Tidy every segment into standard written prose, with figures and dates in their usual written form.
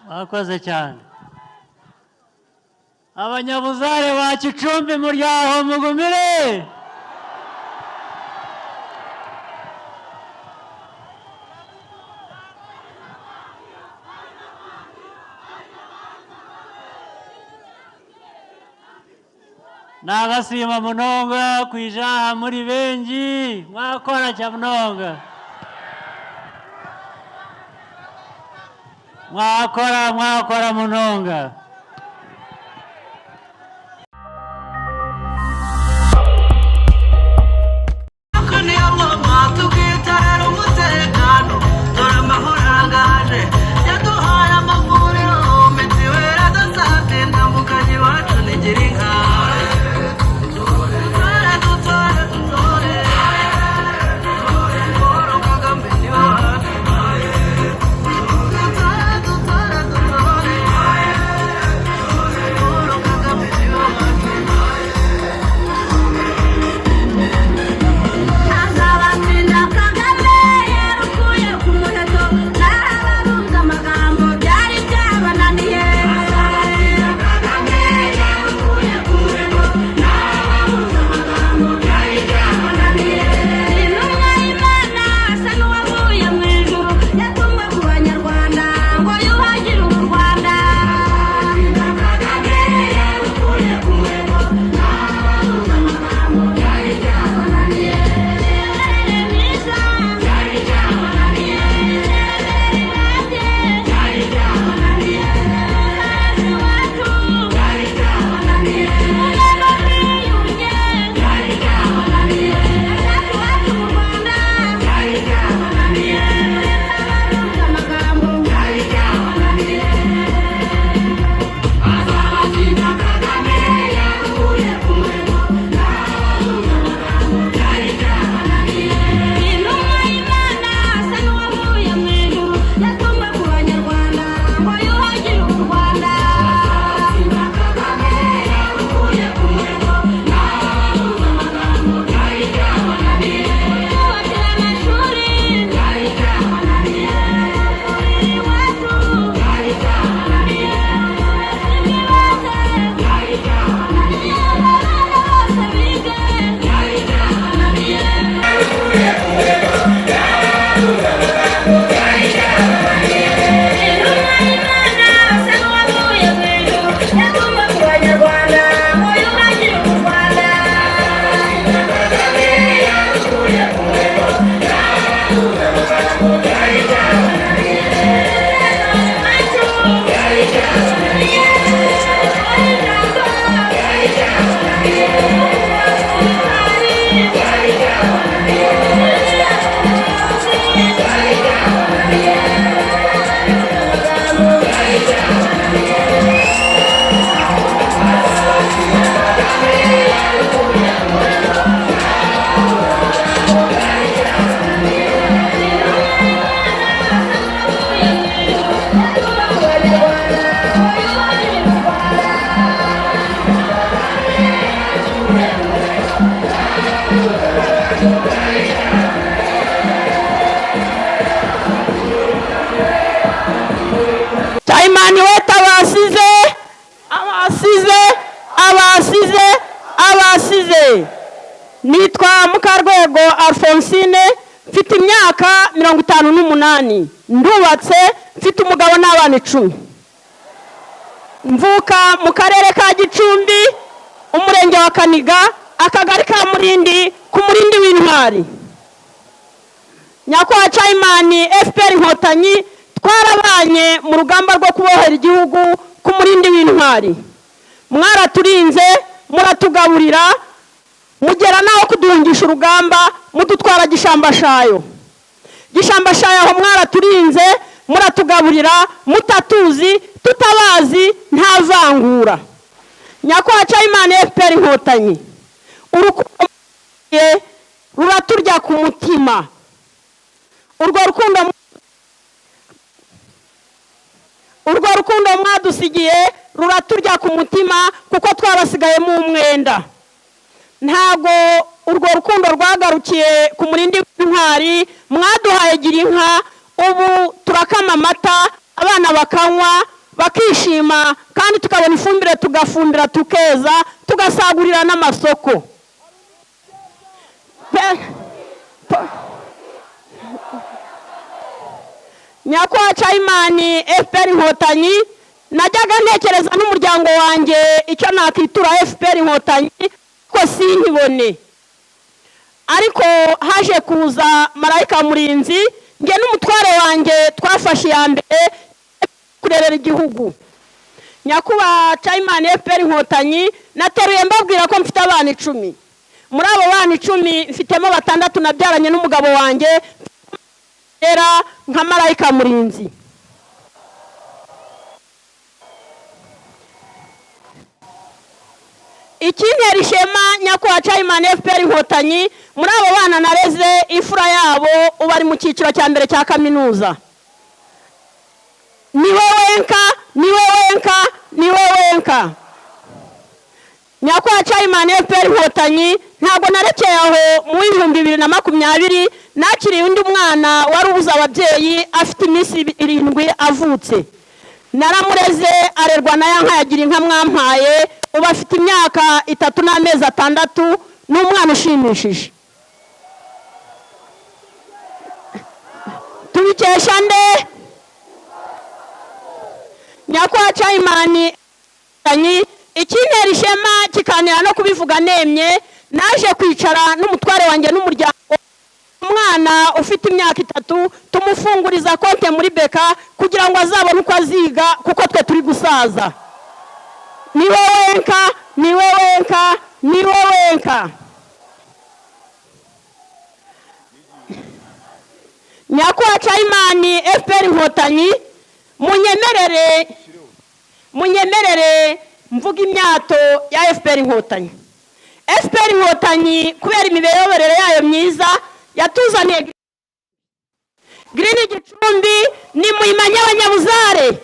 Mwakoze cyane. Abanyabuzare ba Gicumbi muryaho mugumire. Nabasima munonga kwijaha muri benji mwakora cya munonga. Mwakora mwakora munonga. Abasize nitwa Mukarwego Alphonsine, mfite imyaka 58, ndubatse, mfite umugabo n'abana 10. Mvuka mu karere ka Gicumbi, umurenge wa Kaniga, akagari ka Murindi, ku Murindi w'Intwari. Nyakubahwa Chairman FPR Inkotanyi, twarabanye mu rugamba rwo kubohera igihugu ku Murindi w'Intwari. Mwaraturinze, muratugaburira, mugera naho kuduhungisha urugamba, mudutwara Gishambashayo. Gishambashayo aho mwaraturinze, muratugaburira, mutatuzi, tutabazi, nta vangura. Nyakubahwa Chairman FPR Inkotanyi, urukundo ruraturya ku mutima. Urwo rukundo mwadusigiye ruraturya ku mutima, kuko twabasigayemo umwenda. Ntago urwo rukundo rwagarukiye ku Murindi w'Intwari, mwaduhaye gira inka, ubu turakama amata, abana bakanywa, bakishima, kandi tukabona ifumbire tugafumbira tukeza tugasagurira n'amasoko. Nyakubahwa Chairman FPR Inkotanyi, najyaga ntekereza n'umuryango wanjye icyo nakitura FPR Inkotanyi ko sinkibone, ariko haje kuza marayika murinzi, nge n'umutware wanjye twafashe iya mbere kurerera igihugu. Nyakubahwa Chairman FPR Inkotanyi, nateruye mbabwira ko mfite abana 10. Muri abo bana 10 mfitemo 6 nabyaranye n'umugabo wanjye era nka marayika murinzi. Ikintera ishema nyakubahwa Chairman FPR Inkotanyi, muri abo bana nareze imfura yabo ubu ari mu cyiciro cya mbere cya kaminuza. Ni wenka, ni wenka, ni wenka. Nyakubahwa Chairman FPR Inkotanyi, ntabwo narekeye aho. Mu 2020 nakiriye undi mwana wari ubuze ababyeyi afite iminsi 7 avutse. Naramureze arerwa na ya nka yagira inka mwampaye, ubu afite imyaka 3 n'amezi 6, ni umwana ushimishije. Tubikesha nde? Nyakubahwa Chairman Inkotanyi, ikintera ishema kikanira no kubivuga nemye, naje kwicara n'umutware wanjye n'umuryango, umwana ufite imyaka 3 tumufunguriza konte muri beka kugira ngo azabone uko aziga, kuko twe turi gusaza. Ni wenka, ni wenka, ni wenka. Nyakubahwa Chairman FPR Inkotanyi, munyemerere mvuga imyato ya FPR Inkotanyi. FPR Inkotanyi kubera imibereho yayo myiza yatuzaniye Green Gicumbi, ni muyimanye abanyabuzare.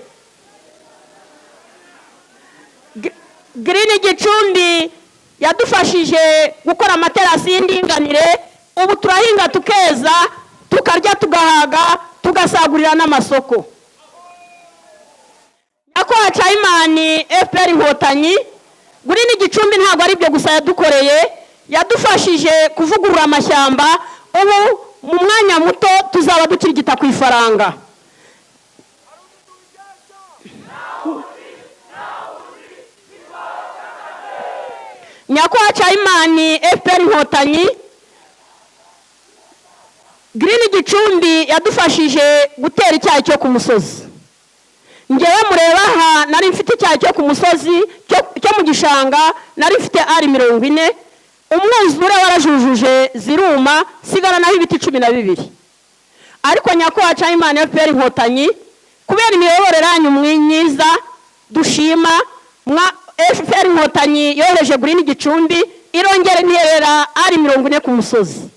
Green Gicumbi yadufashije gukora amaterasi y'indinganire, ubu turahinga tukeza, tukarya tugahaga, tugasagurira n'amasoko. Nyakubahwa Chairman FPR Inkotanyi, Green Gicumbi ntabwo ari byo gusa yadukoreye, yadufashije kuvugurura amashyamba, ubu mu mwanya muto tuzaba dukirigita ku ifaranga. Nyakubahwa Chairman FPR Inkotanyi, Green Gicumbi yadufashije gutera icyayi cyo ku musozi. Ngewe mureba aha nari mfite icyayi cyo ku musozi cyo mu gishanga, nari mfite ari 40, umwuzure warajujuje ziruma, sigara naho ibiti 12. Ariko nyakubahwa Chairman FPR Inkotanyi, kubera imiyoborere yanyu mwiza dushima, mwa FPR Inkotanyi yohereje Green Gicumbi irongera nterera ari 40 ku musozi.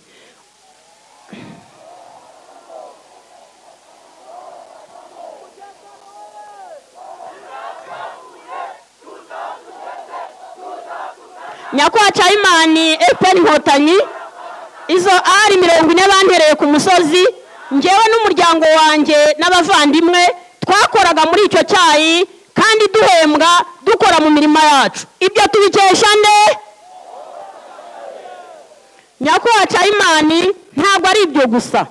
Nyakubahwa Chairman FPR Inkotanyi, izo ari 40 bantereye ku musozi, ngewe n'umuryango wanjye n'abavandimwe twakoraga muri icyo cyayi kandi duhembwa dukora mu mirima yacu. Ibyo tubikesha nde? Nyakubahwa Chairman, ntabwo ari ibyo gusa.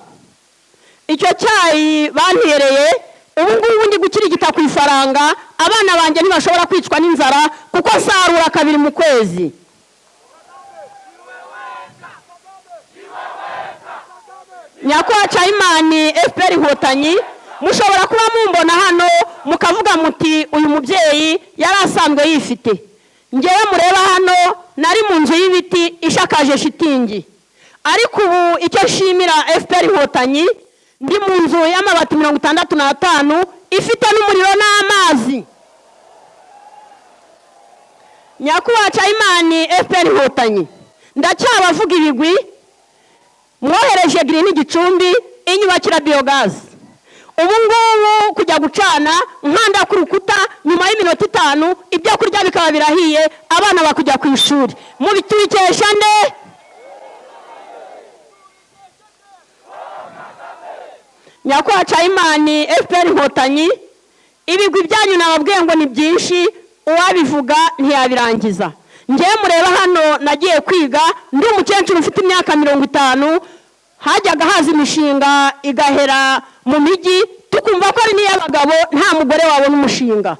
Icyo cyayi bantereye ubu ngubu ndi gukirigita ku ifaranga, abana banjye ntibashobora kwicwa n'inzara kuko nsarura 2 mu kwezi. Nyakubahwa Chairman FPR Inkotanyi, mushobora kuba mumbona hano mukavuga muti uyu mubyeyi yari asanzwe yifite. Ngewe mureba hano nari mu nzu y'ibiti ishakaje shitingi, ariko ubu icyo nshimira FPR Inkotanyi, ndi mu nzu y'amabati 65 ifite n'umuriro n'amazi. Nyakubahwa Chairman FPR Inkotanyi, ndacyabavuga ibigwi, mwohereje Green Gicumbi inyubakira biogaz. Ubu ngubu kujya gucana nkanda ku rukuta nyuma y'iminota 5 ibyo kurya bikaba birahiye, abana bakujya ku ishuri. Mubitubikesha nde? Nyakubahwa Chairman FPR Inkotanyi, Ibigwi byanyu nababwiye ngo ni byinshi, uwabivuga ntiyabirangiza. Njyewe mureba hano nagiye kwiga ndi umukecuru ufite imyaka 50, hajyaga haza imishinga igahera mu mijyi, tukumva ko ari n'iy'abagabo, nta mugore wabona umushinga.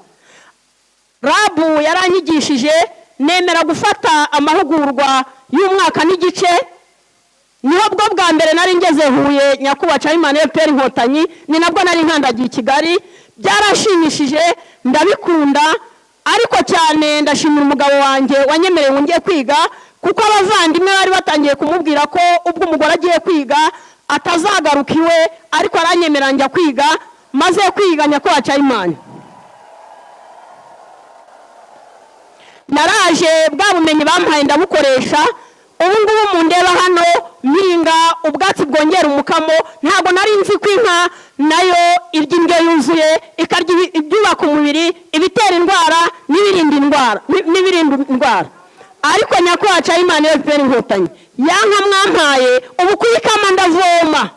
Rabu yaranyigishije nemera gufata amahugurwa y'umwaka n'igice. Niho bwo bwa mbere nari ngeze Huye, nyakubahwa Chairman FPR Inkotanyi, ni nabwo nari nkandagiye i Kigali. Byarashimishije, ndabikunda, ariko cyane ndashimira umugabo wanjye wanyemereye ngo ngiye kwiga, kuko abavandimwe bari batangiye kumubwira ko ubwo umugore agiye kwiga atazagaruka iwe, ariko aranyemera njya kwiga. Maze kwiga nyakubahwa Chairman, naraje bwa bumenyi bampaye ndabukoresha. Ubu ngubu mundeba hano mpinga ubwatsi bwongera umukamo. Ntabwo nari nzi ko inka nayo irya indyo yuzuye, ikarya ibyubaka umubiri, ibitera indwara n'ibirinda indwara, n'ibirinda indwara. Ariko nyakubahwa Chairman FPR Inkotanyi, ya nka mwampaye ubu kuyikama ndavoma.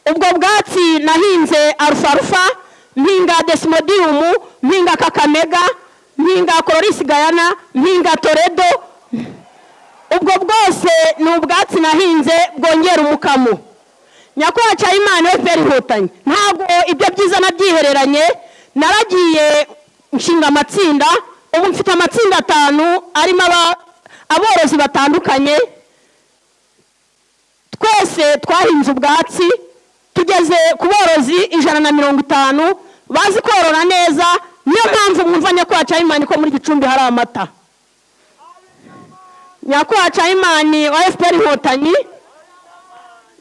Ubwo bwatsi nahinze arufarufa, mpinga desmodium, mpinga kakamega, mpinga coloris gayana, mpinga toledo. Ubwo bwose ni ubwatsi nahinze bwongera umukamo. Nyakubahwa Chairman FPR Inkotanyi, ntabwo ibyo byiza nabyihereranye, naragiye nshinga amatsinda. Ubu mfite amatsinda 5 arimo aborozi batandukanye. Twese twahinze ubwatsi, tugeze ku borozi 150 bazi korora neza. Niyo mpamvu mwumva nyakubahwa Chairman ko muri Gicumbi hari amata. Nyakubahwa Chairman wa FPR Inkotanyi,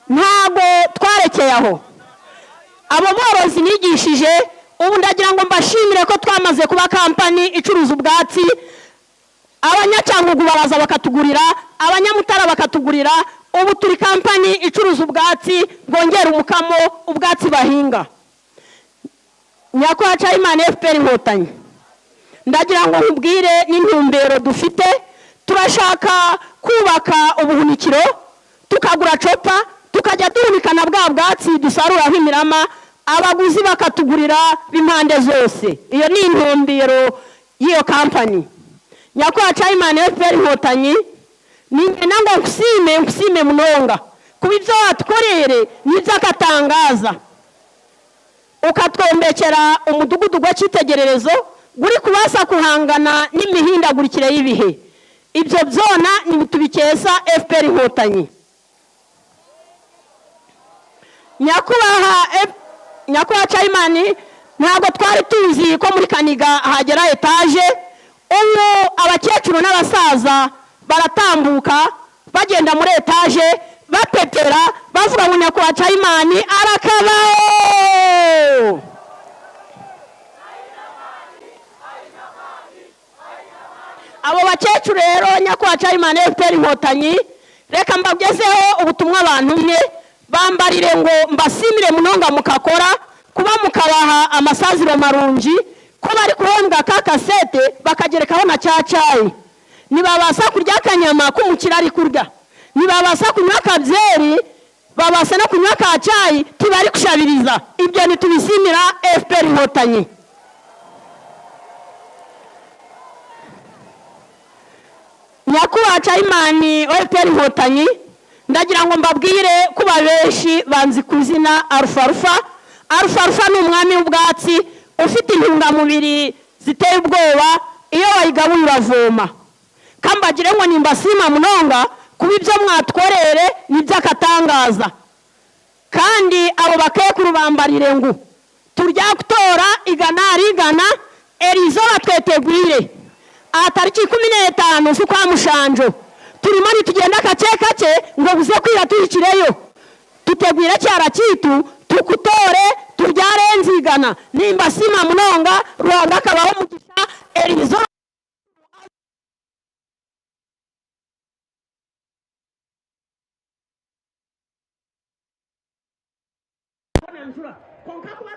ntabwo twarekeye aho. Abo borozi nigishije, ubu ndagira ngo mbashimire ko twamaze kuba kampani icuruza ubwatsi. Abanyacyangugu baraza bakatugurira, abanyamutara bakatugurira. Ubu turi kampani icuruza ubwatsi bwongera umukamo, ubwatsi bahinga. Nyakubahwa Chairman FPR Inkotanyi, ndagira ngo nkubwire n'intumbero dufite. Turashaka kubaka ubuhunikiro, tukagura copa, tukajya duhunikana bwa bwatsi dusaruraho imirama, abaguzi bakatugurira b'impande zose. Iyo ni intumbero y'iyo kampani. Nyakubahwa Chairman FPR Inkotanyi, ningena ngo nkusime, nkusime munonga kuba ibyo watworere n'iby'akatangaza, ukatwombekera umudugudu w'icyitegererezo guri kubasa kuhangana n'imihindagurikire y'ibihe. Ibyo byona nibitubikeza FPR Inkotanyi. Nyakubahwa Chairman, ntabwo twari tuzi ko muri Kaniga hagera etaje. Ubu abakecuru n'abasaza baratambuka bagenda muri etaje bapepera bavuga ngo nyakubahwa Chairman arakabaho. Abo bakecuru rero nyakubahwa Chairman FPR Inkotanyi, reka mbagezeho ubutumwa bantumye, bambarire ngo mbasimire munonga mukakora kuba mukabaha amasaziro marungi, ko bari kuhembwa ka kasete bakagerekaho na cyacayi. Nibabasa kurya akanyama k'umukira ari kurya, nibabasa kunywa akabyeri, babasa no kunywa ka cyayi, tibari kushabiriza. Ibyo ntitubisimira FPR Inkotanyi. Nyakubahwa Chairman wa FPR Inkotanyi, ndagira ngo mbabwire kuba benshi banzi ku izina Arufarufa. Arufarufa ni umwami w'ubwatsi ufite intungamubiri ziteye ubwoba, iyo wayigabuye uravoma. Kambagire ngo nimbasima munonga kuba ibyo mwatworere n'iby'akatangaza. Kandi abo bakekuru bambarire ngo turya gutora igana rigana erizo batwetegwire. Atariki 15 z'ukwa Mushanjo turimo nitugenda kake kake ngo buze kwira tuhikireyo, tutegwire cyara kitu tukutore turyare nzigana. Nimba sima munonga Rwanda kabaho mugisha erizo. Konka kuba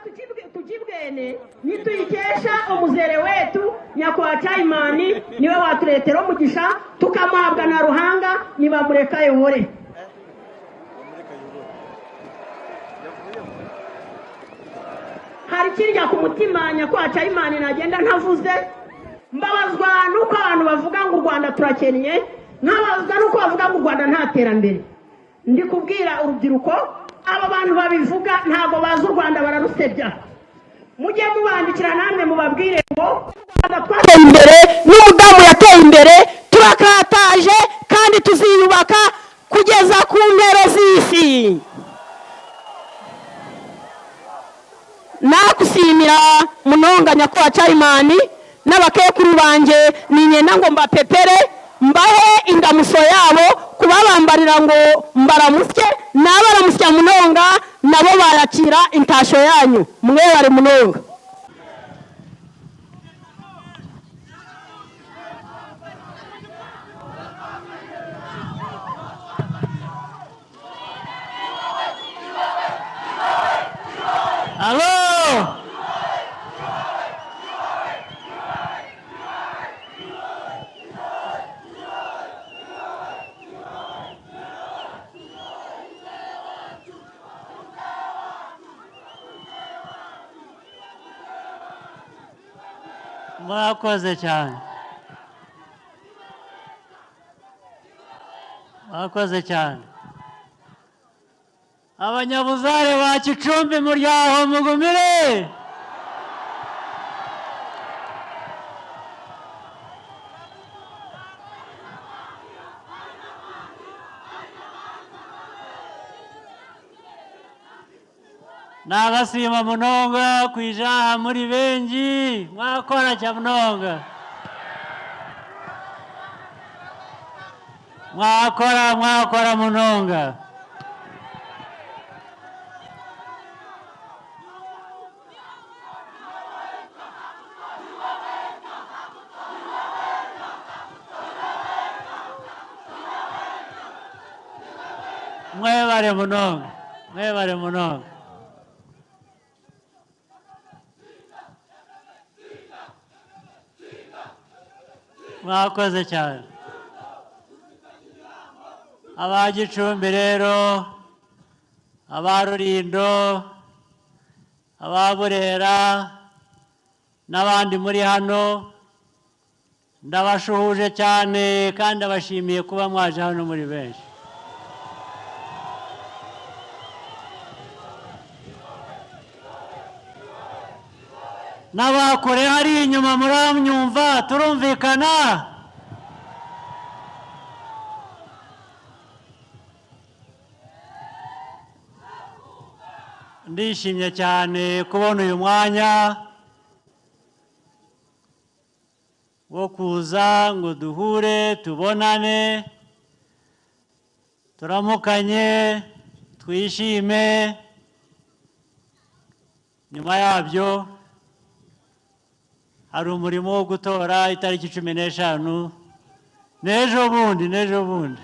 tujibwene nituyikesha umuzere wetu nyakubahwa Chairman, niwe waturetera umugisha tukamuhabwa na Ruhanga, nibamureka yobore. Ikirya ku mutima nyakubahwa Chairman nagenda ntavuze, mbabazwa nuko abantu bavuga ngo u Rwanda turakennye, nkabazwa nuko bavuga ngo u Rwanda nta terambere. Ndi kubwira urubyiruko, aba bantu babivuga ntabwo bazi u Rwanda, bararusebya. Mujye mubandikira namwe mubabwire ngo u Rwanda twateye imbere, n'umudamu yateye imbere, turakataje kandi tuziyubaka kugeza ku mpera z'isi. Nakusimira munonga nyakubahwa Chairman n'abakekuru banje, ninyenda ngo mbapepere mbahe indamuso yabo, kubabambarira ngo mbaramusye, nabaramusya munonga nabo barakira intasho yanyu. Mwe bari munonga. Alo! Mwakoze cyane, mwakoze cyane. Abanyabuzare ba Gicumbi muryaho mugumire. Nabasima munonga kwijaha muri benji, mwakora cya munonga, mwakora mwakora munonga. Mwebare munonga, mwebare munonga. Mwakoze cyane. Aba Gicumbi rero, aba Rulindo, aba Burera n'abandi muri hano, ndabashuhuje cyane kandi abashimiye kuba mwaje hano muri benshi. N'abakure hari inyuma muramyumva, turumvikana. Ndishimye cyane kubona uyu mwanya wo kuza ngo duhure, tubonane, turamukanye, twishime. Nyuma yabyo hari umurimo wo gutora itariki 15 n'ejo bundi, n'ejo bundi.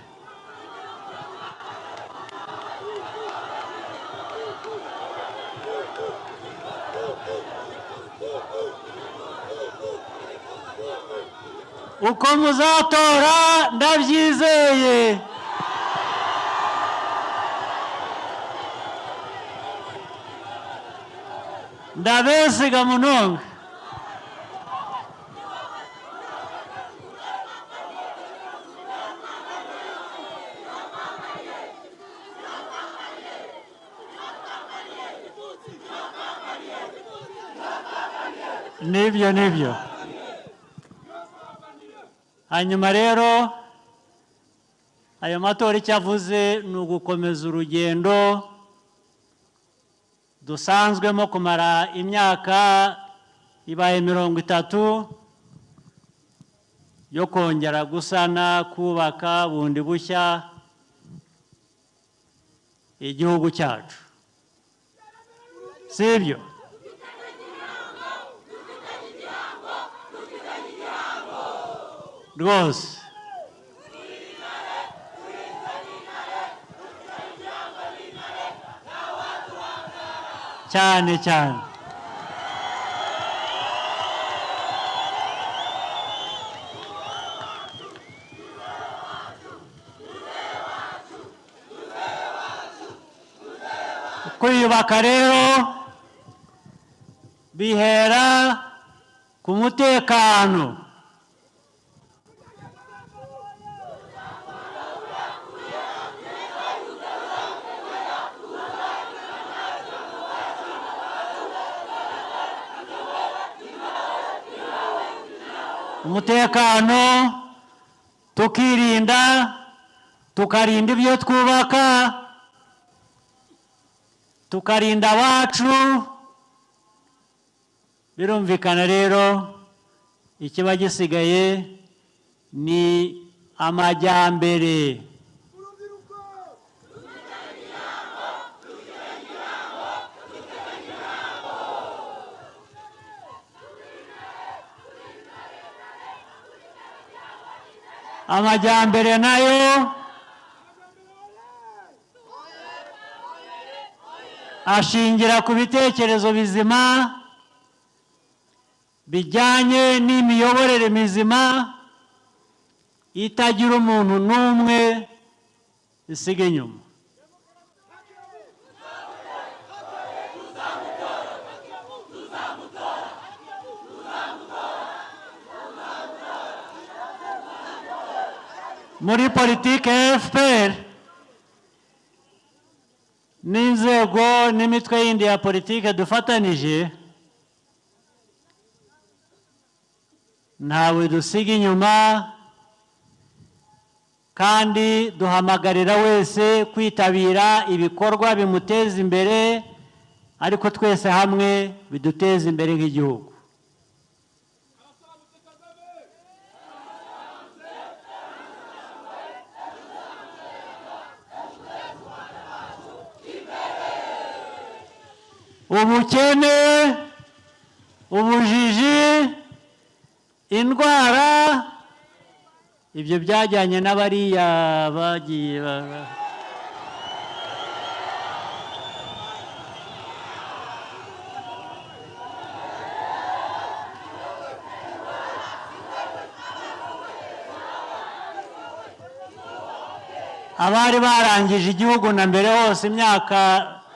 Uko muzatora ndabyizeye. Ndabesiga munonga. Nibyo nibyo. Hanyuma rero ayo matora icyo avuze ni ugukomeza urugendo dusanzwemo kumara imyaka ibaye 30 yo kongera gusana, kubaka bundi bushya igihugu cyacu, sibyo? Rwose cyane cyane. Kwiyubaka rero bihera ku mutekano. Umutekano tukirinda, tukarinda ibyo twubaka, tukarinda abacu. Birumvikana rero ikiba gisigaye ni amajyambere. Amajyambere nayo ashingira ku bitekerezo bizima bijyanye n'imiyoborere mizima itagira umuntu n'umwe isiga inyuma. Muri politike ya FPR n'inzego n'imitwe yindi ya politike dufatanije, ntawe dusiga inyuma, kandi duhamagarira wese kwitabira ibikorwa bimuteza imbere, ariko twese hamwe biduteza imbere nk'igihugu. Ubukene, ubujiji, indwara, ibyo byajyanye n'abariya bagiye abari barangije igihugu na mbere hose imyaka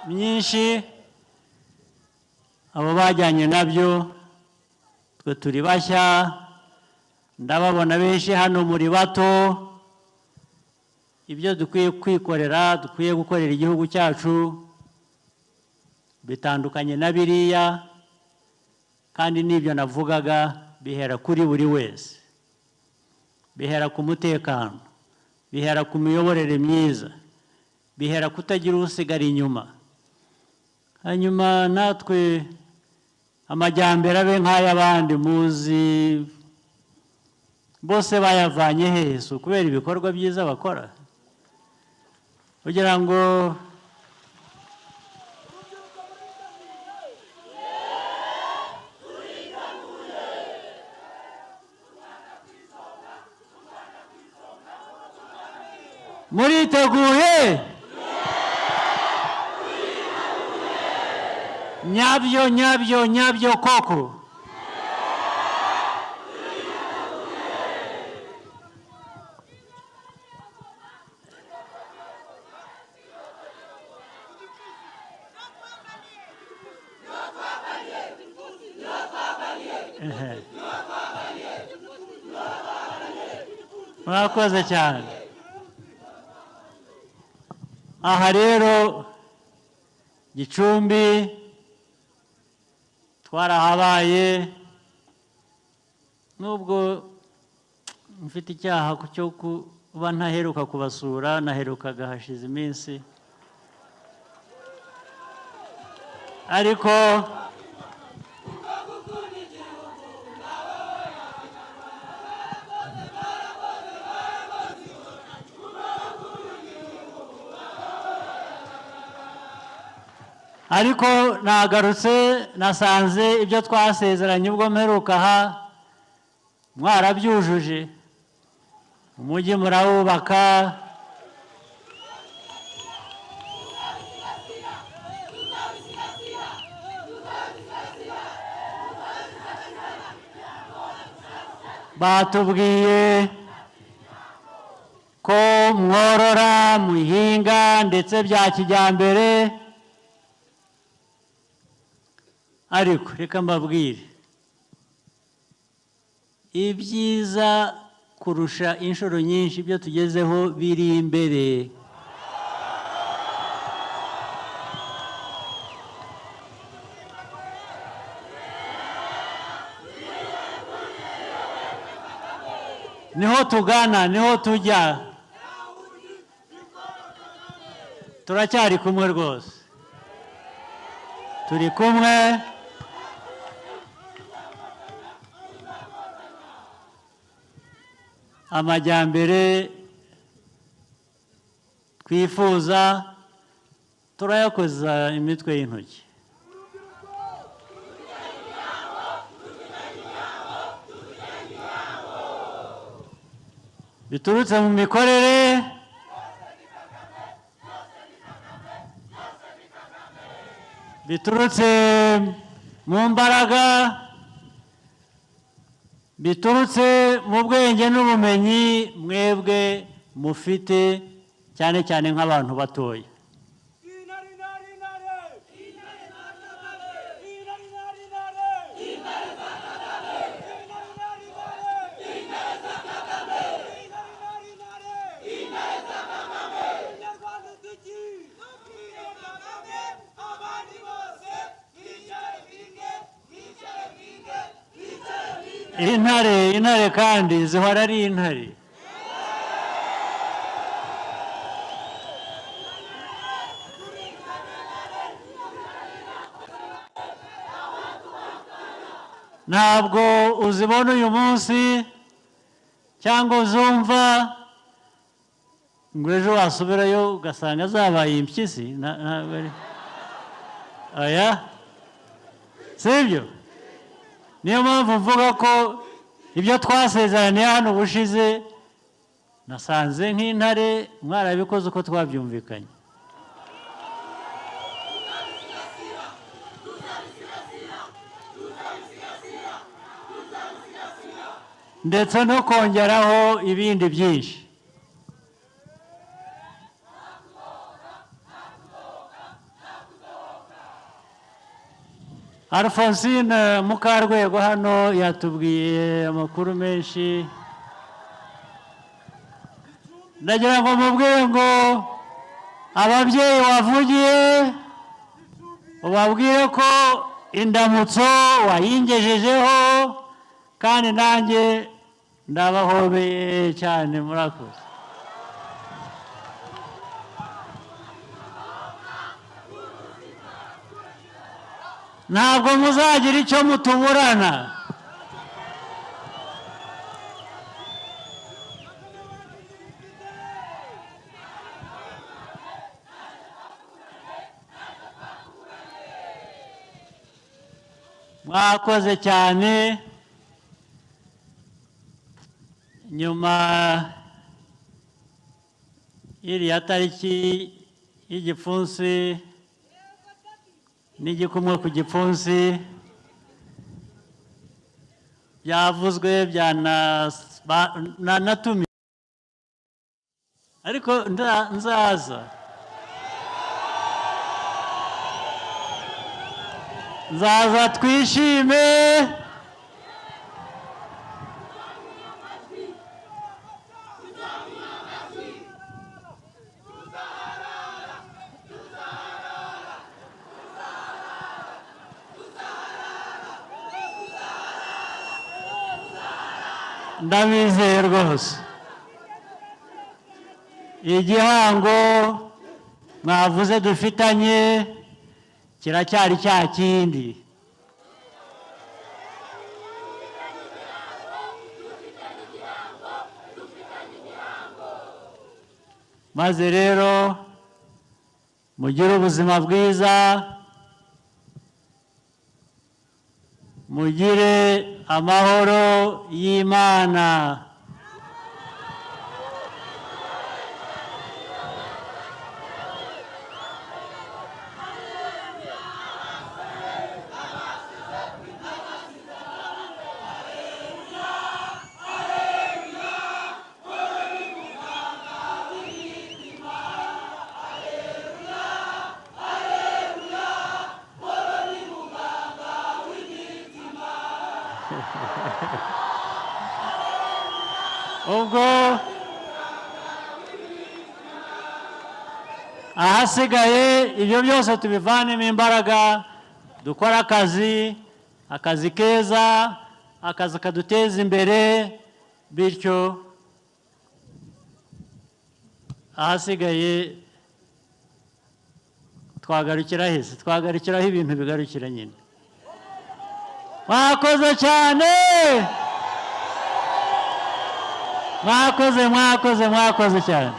myinshi, abo bajyanye nabyo twe turi bashya. Ndababona benshi hano muri bato. Ibyo dukwiye kwikorera, dukwiye gukorera igihugu cyacu bitandukanye na biriya, kandi n'ibyo navugaga bihera kuri buri wese, bihera ku mutekano, bihera ku miyoborere myiza, bihera kutagira usigara inyuma. Hanyuma natwe amajyambere abe nk'ay'abandi muzi bose bayavanye hehe? Kubera ibikorwa byiza bakora, kugira ngo muriteguye nyabyo nyabyo nyabyo koko. Murakoze cyane. Aha rero Gicumbi twarahabaye, nubwo mfite icyaha cyo kuba ntaheruka kubasura, naherukaga hashize iminsi, ariko nagarutse nasanze ibyo twasezeranye ubwo mperuka aha mwarabyujuje, umujyi murawubaka, batubwiye ko mworora muhinga ndetse bya kijyambere. Ariko reka mbabwire, ibyiza kurusha inshuro nyinshi ibyo tugezeho biri imbere. Niho tugana, niho tujya, turacyari kumwe rwose, turi kumwe. Amajyambere twifuza turayakoza imitwe y'intoki. Biturutse mu mikorere, biturutse mu mbaraga, biturutse mu bwenge n'ubumenyi mwebwe mufite, cyane cyane nk'abantu batoya. Intare, intare kandi zihora ari intare. Ntabwo uzibona uyu munsi cyangwa uzumva ngo ejo wasubirayo ugasanga zabaye impyisi. Oya, sibyo? Niyo mpamvu mvuga ko ibyo twasezeraniye hano ubushize nasanze nk'intare mwarabikoze uko twabyumvikanye. Ndetse no kongeraho ibindi byinshi. Alphonsine Mukarwego hano yatubwiye amakuru menshi. Ndagira ngo mubwire ngo ababyeyi wavugiye ubabwire ko indamutso wayingejejeho, kandi nanjye ndabahobeye cyane. Murakoze. Ntabwo muzagira icyo mutuburana. Mwakoze cyane. Nyuma y'iriya tariki y'igipfunsi n'igikumwe ku gipfunsi byavuzwe byanatumiwe, ariko nzaza twishime. Ndabizeye rwose igihango mwavuze dufitanye kiracyari cya kindi. Maze rero mugire ubuzima bwiza, mugire amahoro y'Imana. Ubwo ahasigaye ibyo byose tubivanemo imbaraga, dukore akazi, akazi keza, akazi kaduteza imbere, bityo ahasigaye twagarukira hese, twagarukiraho ibintu bigarukira nyine. Mwakoze cyane, mwakoze, mwakoze, mwakoze cyane.